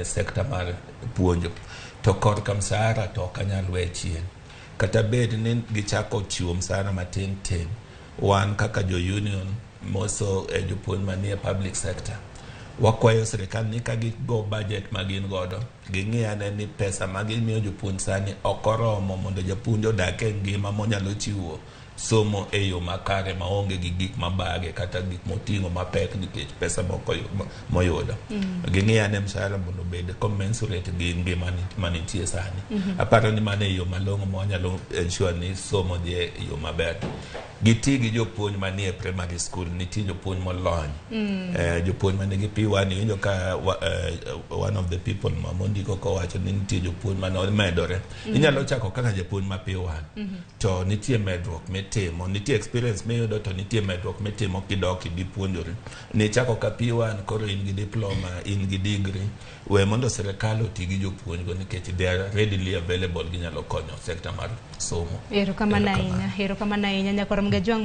sector mar puonjo. To korka msara to ok anyal we chien. Kata bed ni gichako chiwo msara matin tin, wan kaka jo union moso e jopuonj manie public sector wakwayo sirikal ni ka gigo budget ma gin godo ging'i ane ni pesa ma gimiyo jopuonj sani ok oromo mondo japuonj odak e ngima monyalo chiwo somo e yo makare maonge gi gik mabage kata gik moting'o mapek nikech pesa moko moyudo. Ging'i ane mshahara mondo obed commensurate gi ngima manitie sani. Aparo ni mano e yo malong'o ma wanyalo ensure ni somo dhi e yo maber. Giti gi jopuonj manie primary school, nitie jopuonj molony. Jopuonj manigi P1 iwinjo ka one of the people ma mondiko kowacho ni nitie jopuonj mane omedore. Inyalo chako kaka japuonj ma P1 to nitie medruok mitimo, nitie experience miyudo to nitie medruok mitimo kidok idhi puonjori. Nichako ka P1 koro in gi diploma, in gi degree, we mondo sirikal oti gi jopuonj go nikech they are readily available, ginyalo konyo sector mar somo. Erokamano ahinya, erokamano ahinya nyakwar Mgajwang'.